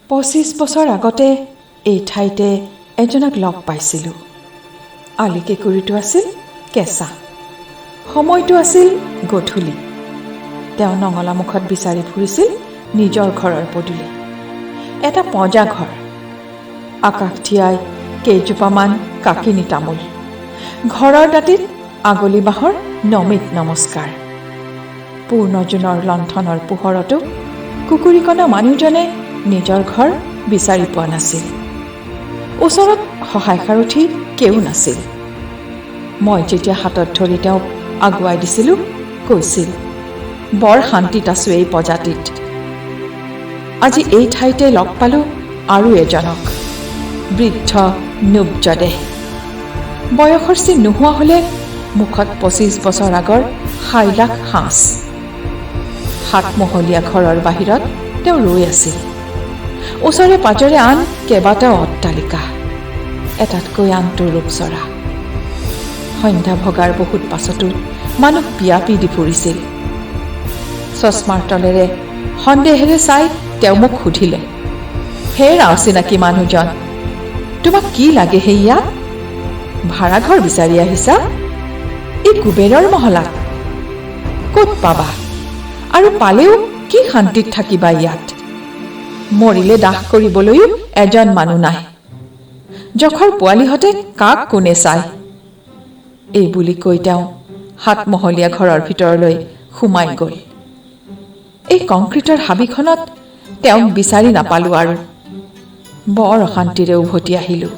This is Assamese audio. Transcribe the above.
25 বছৰ আগতে এই ঠাইতে এজনক লগ পাইছিলোঁ। আলি কেঁকুৰিটো আছিল কেঁচা। সময়টো আছিল গধূলি। তেওঁ নঙলামুখত বিচাৰি ফুৰিছিল নিজৰ ঘৰৰ পদূলি। এটা পঁজা ঘৰ, আকাশ থিয়াই কেইজোপামান কাকিনী তামোল, ঘৰৰ দাঁতিত আগলি বাঁহৰ নমিত নমস্কাৰ। পূৰ্ণজোনৰ লণ্ঠনৰ পোহৰতো কুকুৰীকণা মানুহজনে নিজৰ ঘৰ বিচাৰি পোৱা নাছিল। ওচৰত সহায় সাৰথি কেও নাছিল। মই যেতিয়া হাতত ধৰি তেওঁক আগুৱাই দিছিলোঁ, কৈছিল, "বৰ শান্তিত আছোঁ এই পঁজাটিত।" আজি এই ঠাইতে লগ পালোঁ আৰু এজনক। বৃদ্ধ নুব্জদেহ, বয়সৰ চিন নোহোৱা হ'লে মুখত 25 বছৰ আগৰ সাইলাখ সাঁচ। সাতমহলীয়া ঘৰৰ বাহিৰত তেওঁ ৰৈ আছিল। ওচৰে পাজৰে আন কেইবাটাও অট্টালিকা, এটাতকৈ আনটো ৰূপচৰা। সন্ধ্যা ভগাৰ বহুত পাছতো মানুহ পিয়াপি দি ফুৰিছিল। চশমাৰ তলেৰে সন্দেহেৰে চাই তেওঁ মোক সুধিলে, "হেৰা অচিনাকি মানুহজন, তোমাক কি লাগে হে ইয়াত? ভাড়াঘৰ বিচাৰি আহিছা এই কুবেৰৰ মহলাত? ক'ত পাবা? আৰু পালেও কি শান্তিত থাকিবা ইয়াত? মৰিলে দাহ কৰিবলৈও এজন মানুহ নাই। যখৰ পোৱালিহঁতে কাক কোনে চায়?" এই বুলি কৈ তেওঁ সাতমহলীয়া ঘৰৰ ভিতৰলৈ সোমাই গ'ল। এই কংক্ৰিটৰ হাবিখনত তেওঁক বিচাৰি নাপালোঁ আৰু বৰ অশান্তিৰে উভতি আহিলোঁ।